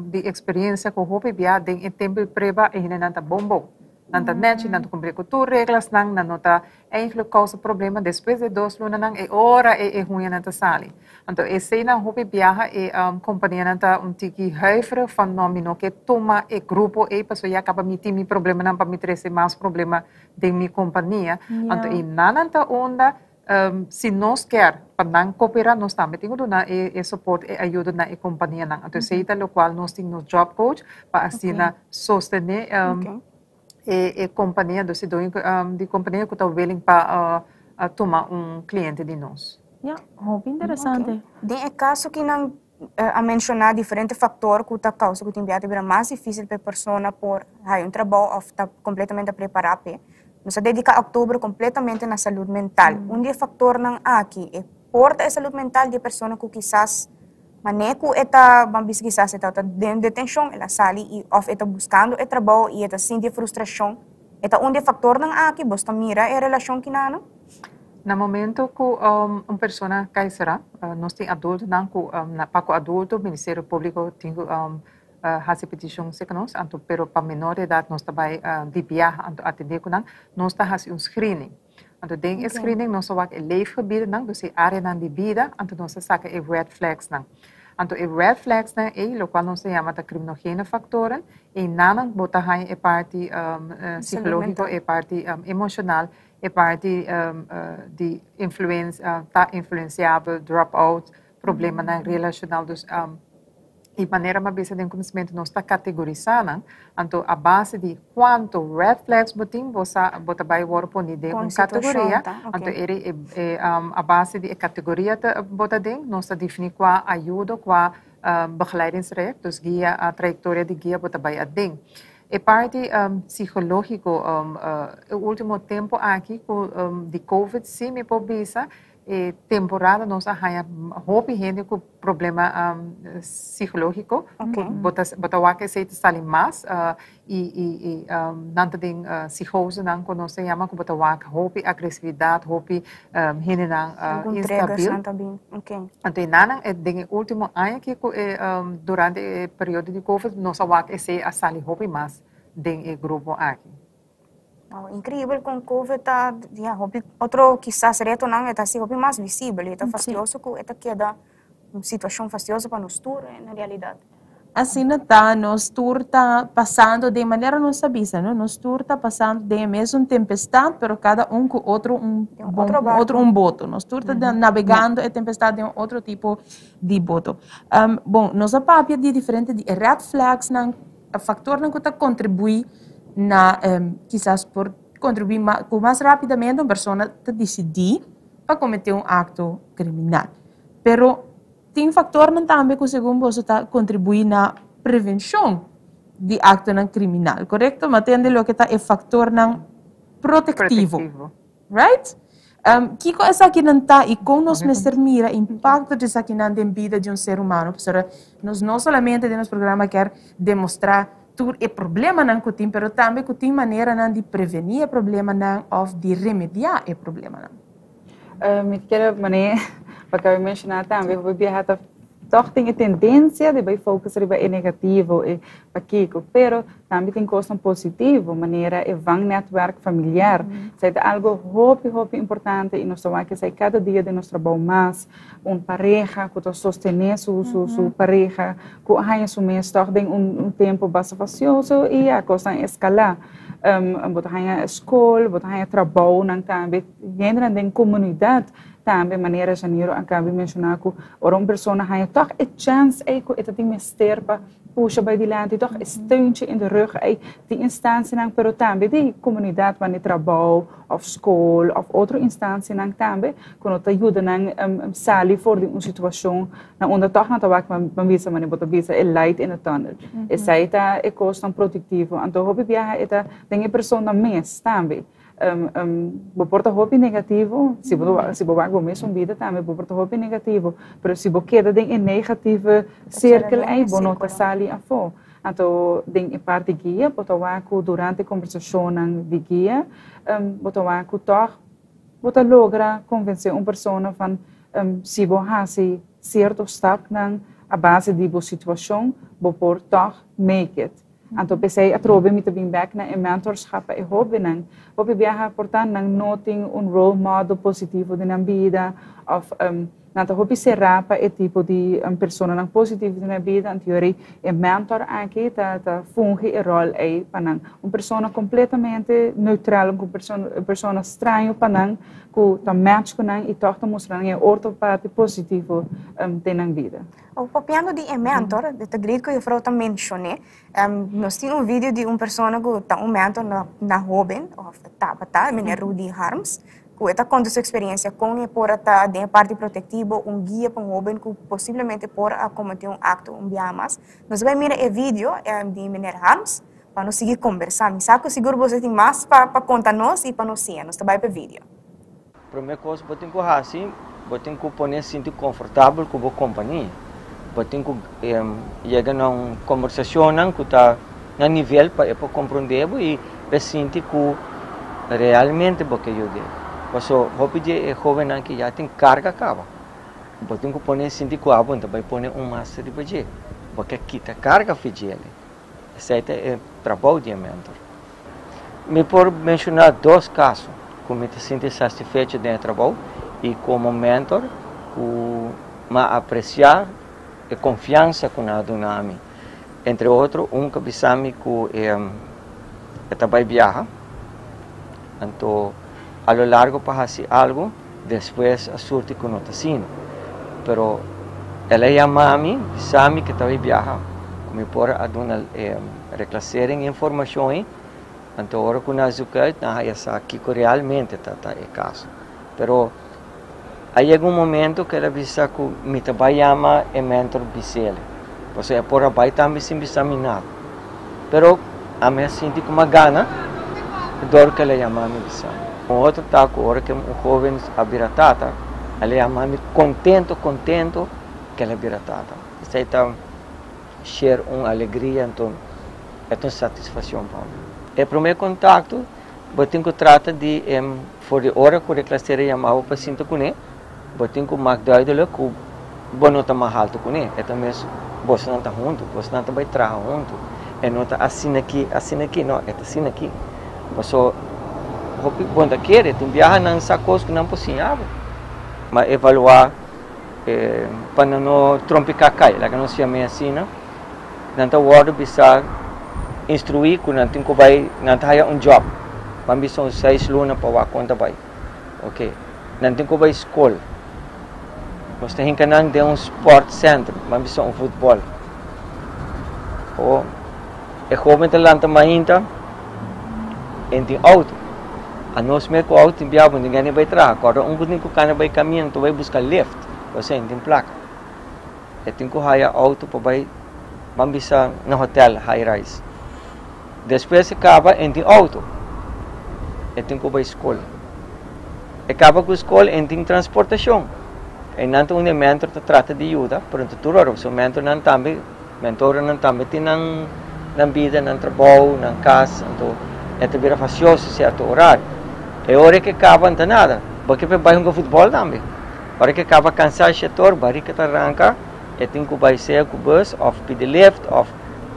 di experiencia cu hopi bia den e tempo di prueba e hendenan ta bon bon. Nan ta nechi, nan ta cumpli cu tur reglasnan, nan no ta eigenlijk causa problema. Despues di e dos lunanan e ora e huñanan ta sali. Anto eseinan hopi biaha e companianan ta un tiki huiverig van no mi no ke tuma e grupo ei pasobra ya caba mi tin mi problemanan pa mi trece mas problema den mi kompania. Anto e nannan ta unda si nos kier pa nan koperá nos tambe tin ku duna e soport, e ayuda na e kompanianan. Anto esei ta lokual nos tin nos job coach pa asina sostené e kompania, dus e doño di kompania ku ta willing pa tuma un kliente di nos. Ya, hopi interesante. Den e kaso ki nan a menshoná diferente faktor ku ta kousa ku tin bia ta bira mas difísil pa e persona por haña un trabou òf ta kompletamente prepará p'e. Nos a dediká òktober kompletamente na salud mental. Un di e faktornan aki e. Por ta e salud mental di e persona ku kisas manera ku e ta, ban bisa kisas e tabata den detenshon, el a sali i òf e ta buskando e trabou i e ta sinti e frustrashon. E ta un di e faktornan aki? Bos ta mira e relashon kinano? Na momento ku un persona kai será, nos tin adultonan ku pa ku adulto Ministerio Públiko tin ku hasi petishon serka nos, anto pero pa menor di edat nos ta bai di biaha anto atendé ku nan, nos ta hasi un screening. Anto den e screening nos ta wak e leefgebiedennan, dus e areanan di bida, anto nos ta saka e red flagsnan. Anto e red flagsnan ei, lokual nos ta yama ta kriminogene faktoren, einanan bo ta haña e parti psikológiko, e parti emoshonal, e parti di influensia, ta influensiabel, drop out, problemanan relashonal. Dus e manera mi a bisa den kuminsamentu nos ta kategorisá nan, anto a base di kuantu red flags bo tin bo sa bo ta bai wòrdu poni den un kategoria, anto e e a base di e kategoria ta bo ta den nos ta definí kua ayudo, kua begeleidingstraject, dus guia, trayektoria di guia bo ta bai aden. E parti psikológiko e último tempu aki ku di covid sí mi por bisa E temporada nos a haña hopi hende ku problema psikológiko. Bo ta bo ta wak esei ta sali mas i i i nan ta den psigosenan ku nos ta yama ku bo ta wak hopi agresividat, hopi hendenan instabil. Anto e nannan den e último aña aki ku e durante e periodo di covid nos a wak esei a sali hopi mas den e grupo aki. Wow, increíbel con COVID ta, ja, hopi otro quizás retonan e ta hasi hopi mas visibel y e ta fastioso cu e ta keda un situacion fastioso pa nos tur en realidad. Asina ta, nos tur ta pasando den manera nos ta bisa, no? Nos tur ta pasando den e mesun tempestad, pero cada un cu otro un bon, otro un boto. Nos tur ta nabegando e tempestad den un otro tipo di boto. Bon, nos a papia di diferente di e red flagsnan Factornan cu ta contribui na kisas por contribui cu mas rapidamente un persona ta dicidi pa comete un acto criminal. Pero tin factornan tambe cu segun boso ta contribui na prevencion di actonan criminal, corecto? Ma tende loke ta e factornan protectivo. Right? Kiko esakinan ta i kon nos mester mira impakto di esakinan den bida di un ser humano? Pasobra nos no solamente den nos programa kier demostrá tur e problemanan ku tin, pero tambe ku tin maneranan di prevení e problemanan òf di remediá e problemanan. Mi kier manera pa kabe menshoná tambe hopi biaha ta tòg tin e tendensia di bai focus riba e negativo, e pakiko, pero Tambe tin kosnan positivo, manera e vangnetwerk familiar. Esei ta algo hopi, hopi importante i nos ta wak esei kada dia den nos trabou mas. Un pareha ku ta sostené su, su, su pareha ku a haña su mes tòg den un, un tempu basta fastioso i ya, kosnan eskalá. Bo ta haña skol, bo ta haña trabounan tambe, hendenan den komunidat tambe, manera Janiro a kaba di menshoná ku ora un persona haña tòg e chèns ei ku e ta tin mester pa Pusha bai dilanti toch e steuntje in de rug ei di instancianan pero tambe di comunidad wanneer trabou of school of otro instancianan tambe cu no ta yuda nan sali for di un situacion na unda toch nan ta wak ban bisa manera bo ta bisa e light in the tunnel. Esei ta e cosnan productivo anto hopi biaha e ta den e persona mes tambe. Bo por ta hopi negativo, si bo si bo wak bo mesun bida tambe bo por ta hopi negativo, pero si bo keda den e negative sirkel ei bo no ta sali afó. Anto den e parti guia bo ta wak ku durante kombersashonnan di guia bo ta wak ku tòg bo ta logra konvensé un persona van si bo hasi sierto stapnan a base di bo situashon bo por tòg make it. Anto p'esei atrobe mi ta bin bek na e mentorschap pa e hóbennan. Hopi biaha por ta nan no tin un role model positivo den nan bida òf nan ta hopi será pa e tipo di personanan positivo den nan bida. Anto yori e mentor aki ta ta fungi e ròl ei pa nan. Un persona kompletamente neutral, un persona straño pa nan ku ta match ku nan i tòg ta mustra nan e otro parti positivo den nan bida. O papiando di e mentor, ta great ku juffrouw ta menshoné. Nos tin un video di un persona ku ta un mentor na na hoben, òf tabata, meneer Rudy Harms, ku e ta konta su eksperensia kon e por a ta den e parti protektivo, un guia pa un hoben ku posiblemente por a kometé un akto un biaha mas. Nos bai mira e video di meneer Harms pa nos sigui kombersá. Mi sa ku sigur boso tin mas pa pa konta nos i pa nos siña. Nos ta bai pa e video. Promé kos bo tin ku hasi, Bo tin ku pone sinti konfortabel ku bo kompania. Bo tin ku yega na un kombersashonnan ku ta na nivel pa e por komprondé bo i pa e sinti ku realmente bo ke yud'é. Paso hopi di e hóbennan ki ya tin karga kaba. Bo tin ku pone sinti ku abo no ta bai pone un mas riba dje. Bo ke kita karga fi djele. Esei ta e trabou di e mentor. Mi por menshoná dos kaso ku mi ta sinti sastifecho den e trabou i komo mentor ku m'a apresiá e konfiansa ku nan a duna mi. Entre otro un ku a bisa mi ku e ta bai biaha, anto a lo largo pa hasi algu despues a surti ku no ta asina. Pero el a yama mi bisa mi ku e ta bai biaha ku mi por a duna e Reclassering informacion ei, anto ora cu nan zoek uit nan haya sa kico realmente ta ta e caso. Pero a yega un momento cu el a bisa cu mi ta bay yama e mentor bisele, pasobra e por a bay tambe sin bisa mi nada. Pero ami a sinti cu mi a gana dor cu el a yama mi bisa mi. Un otro ta cu ora cu un hoben a bira tata, el a yama mi contento contento cu el a bira tata. Esey ta. Share un alegria anto e ta un satisfaccion pa mi. E prome contacto bo tin cu trata di for di ora cu reclassera yama bo pa sinta cune bo tin cu mak duidelijk cu bo no ta mas halto cune e ta mes bosonan ta hunto bosonan ta bay traha hunto e no ta asina aki asina aki no e ta asina aki paso hopi bo no ta kere tin biaha nan sa cos cu nan por siña bo ma evalua. Pa nan no trompiká kai, laga nos yam'é asina, nan ta wòrdu bisa instruí ku nan tin ku bai, nan ta haya un djòp, ban bisa un seis luna pa wak kon ta bai, oke, nan tin ku bai skol, nos ta hinka nan den un sport center, ban bisa un futbòl, o e hóben ta lanta mainta, e tin outo. Anos me ku outo tin bia bo tin gana bai traha. Kòrda un ku tin ku kana bai kaminda ta bai buska lift pasobra e no tin plaka. E tin ku haya outo pa bai ban bisa na hotel high rise. Despues e kaba e no tin outo. E tin ku bai skol. E kaba ku skol e no tin transportashon. Einan ta unda e mentor ta trata di yuda pero no ta tur ora pasobra mentornan tambe. Mentornan tambe tin nan nan bida, nan trabou, nan kas, anto e ta bira fasioso sierto orario. E ora ke kaba no ta nada, bo ke bai hunga futbòl tambe. Ora ke kaba kansa shetor, barika ta ranka, e tin ku bai sea ku bus òf pidi lift òf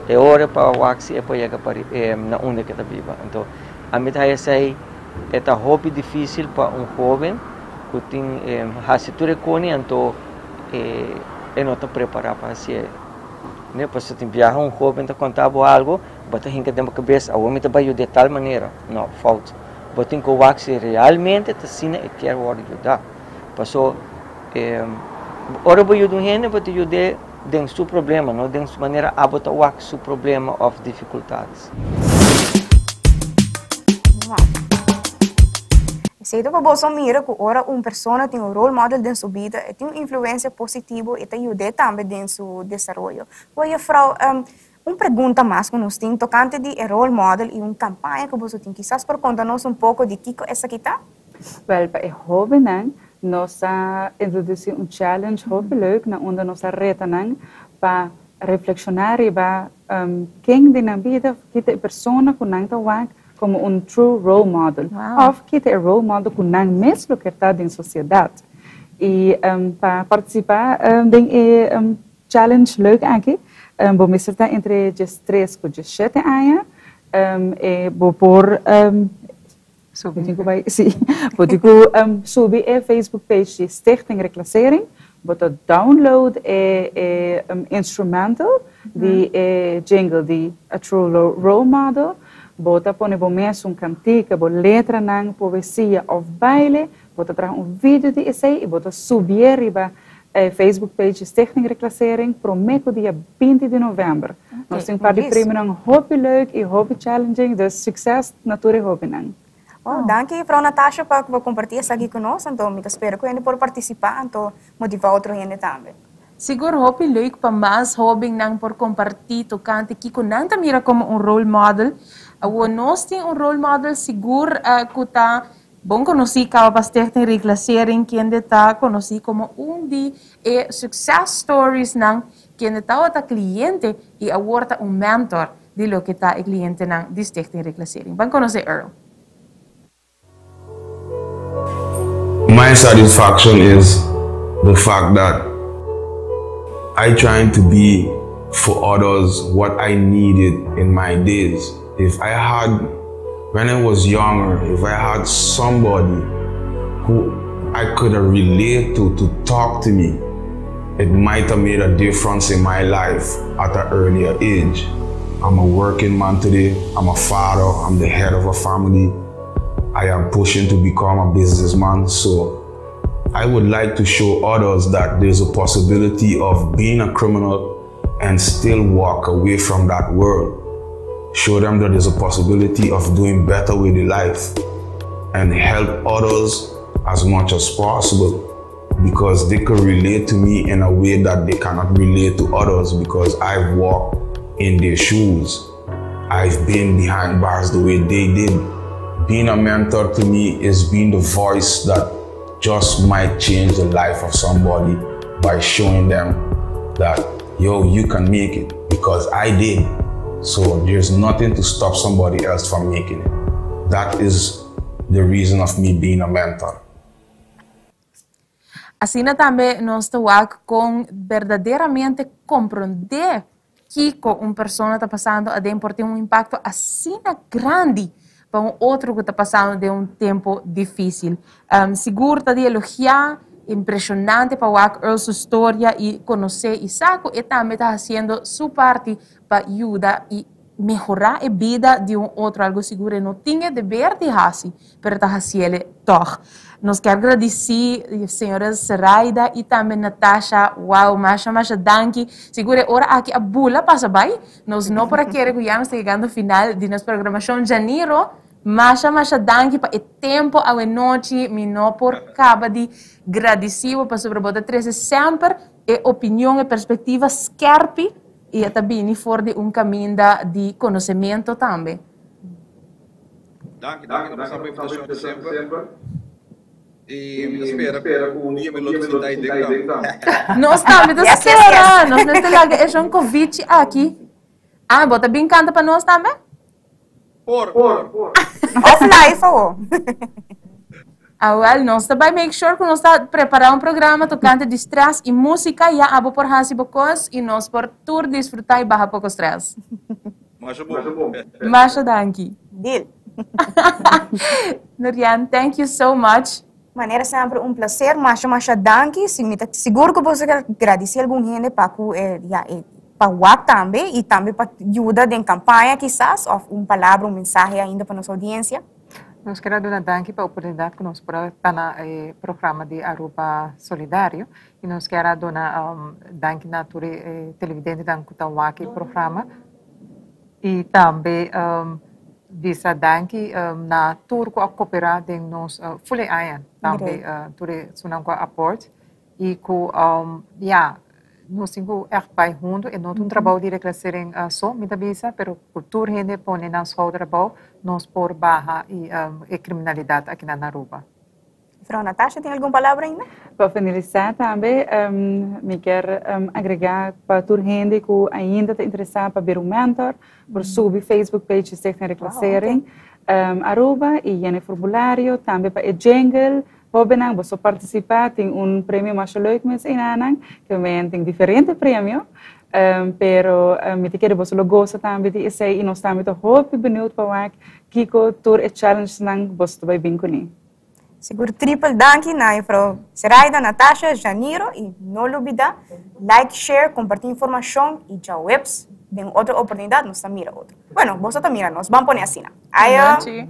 e ora pa wak si e por yega pa na unda ke ta biba. Anto ami ta haya esei e ta hopi difisil pa un hoben ku tin hasi tur e koni anto e no ta prepará pa hasié. Ne, pasobra tin biaha un hóben ta konta bo algu, bo ta hinka den bo kabes, awor mi ta bai yud'é tal manera. No, fout. Bo tin ku wak si realmente ta asina e kier wòrdu yudá. Paso, ora bo yuda un hende, bo ta yud'é den su problema, no den su manera abo ta wak su problema òf difikultat. Esei ta pa boso mira ku ora un persona tin un role model den su bida, e tin un influensia positivo i ta yud'é tambe den su desaroyo. Bo jefrou, un pregunta mas ku nos tin tokante di e role model i un kampaña ku boso tin. Kisas por konta nos un poko di kiko esaki ta? Wèl, pa e hóbennan nos a introdusí un challenge hopi leuk na unda nos a reta nan pa reflekshoná riba ken den nan bida, ki ta e persona ku nan ta wak komo un true role model òf ki ta e role model ku nan mes lo kier ta den sosiedat. I pa partisipá den e challenge leuk aki bo mester ta entre diestres ku diesshete aña i bo por Bo tin ku bai, sí. Bo tin ku subi e Facebook page di Stichting Reclassering. Bo ta download e e instrumental di e jingle di A True Role Model. Bo ta pone bo mes un kantika, bo letranan, poesia òf baile. Bo ta traha un video di esei i bo ta subié riba e Facebook page di Stichting Reclassering promé ku dia binti di novèmber. Nos tin un par di premionan hopi leuk i hopi challenging, dus sukses na tur e hopinan. Oh, danki Juffrouw Natasha pa bo kompartí esaki ku nos, anto mi ta spera ku hende por partisipá anto motivá otro hende tambe. Sigur hopi leuk pa mas hóbennan por kompartí tokante kiko nan ta mira komo un role model. Awor nos tin un role model sigur ku ta. Bon konosí kaba pa Stichting Reclassering kende ta konosí komo un di e success storiesnan kende tabata kliente i awor ta un mentor di loke ta e klientenan di Stichting Reclassering. Ban konosé Earl. My satisfaction is the fact that I trying to be for others what I needed in my days. If I had, when I was younger, if I had somebody who I could have relate to, to talk to me, it might have made a difference in my life at an earlier age. I'm a working man today. I'm a father. I'm the head of a family. I am pushing to become a businessman. So I would like to show others that there's a possibility of being a criminal and still walk away from that world. Show them that there's a possibility of doing better with their life and help others as much as possible because they could relate to me in a way that they cannot relate to others because I've walked in their shoes. I've been behind bars the way they did. Being a mentor to me is being the voice that just might change the life of somebody by showing them that, yo, you can make it because I did. So there's nothing to stop somebody else from making it. That is the reason of me being a mentor. Asina tambe nos ta wak con berdaderamente comprende kico un persona ta pasando aden por tin un impacto asina grandi pa un otro cu ta pasando den un tempo dificil. Sigur ta di elogia, impresionante pa wak Earl su storia y conoce y sa cu e tambe ta haciendo su parti pa yuda y mehora e bida di un otro, algo sigur e no tin e deber di haci, pero ta haciele tog. Nos kier gradici señora Seraida y tambe Natasha, wow, masha masha danki, sigur e ora aki a bula pasa bay, nos no por a kere cu ya nos ta yegando final di nos programacion. Janiro, masha masha danki pa e tempo awe nochi, mi no por caba di gradici bo pasobra bo ta trece semper e opinion, e perspectiva skerpi y e ta bini for di un caminda di conocemento tambe. Danki, danki na boso pa invitacion di semper. Y mi ta spera cu un dia mi lo ta sinta ahi den tambe. Nos tambe ta spera. Nos mester laga e shon Covichi aki. Ah, bo ta bin canta pa nos tambe? Por, por. Of live awo. Ah, wel, nos ta bai make sure cu nos ta prepara un programa tocante di stress y musica, ya abo por haci bo cos y nos por tur disfruta y baha poco stress. Masha bon. Masha danki. Deal. Nurian, thank you so much. Manera semper un placer, masha masha danki, si mi ta sigur cu boso ta gradici algun hende pa cu e ya e pa wak tambe y tambe pa yuda den campaña kisas of un palabra un mensahe ainda pa nos audiencia. Nos kier a duna danki pa oportunidad cu nos por a ta na e programa di Aruba Solidario y nos kier a duna danki na tur e televidentenan cu ta wak e programa y tambe bisa danki na tur cu a coopera den nos ful e aña tambe tur esunnan cu a aport y cu ya Nos tin ku ègt bai huntu, e no ta un trabou di reclassering so, mi ta bisa, pero ku tur hende pone nan schouder abou, nos por baha e kriminalidat aki na Aruba. Mevrouw Natasha tin algun palabra ainda? Pa finalisá tambe, mi kier agregá pa tur hende ku ainda ta interesá pa bira un mentor, por subi Facebook page di Stichting Reclassering Aruba i yena e formulario, tambe pa e jingle, Hobennan, boso partisipá, tin un premio masha leuk mes einanan, ke men tin diferente premio, pero mi ta kere boso lo gosa tambe di esei i nos tambe ta hopi beniut pa wak kiko tur e challengesnan boso ta bai bin kuné. Sigur tripel danki na juffrouw Seraida, Natasha, Janiro i no lubida like, share, kompartí informashon i djaweps den otro oportunidat nos ta mira otro. Bueno, boso ta mira nos, ban pone asina. Ayo! Buenachi.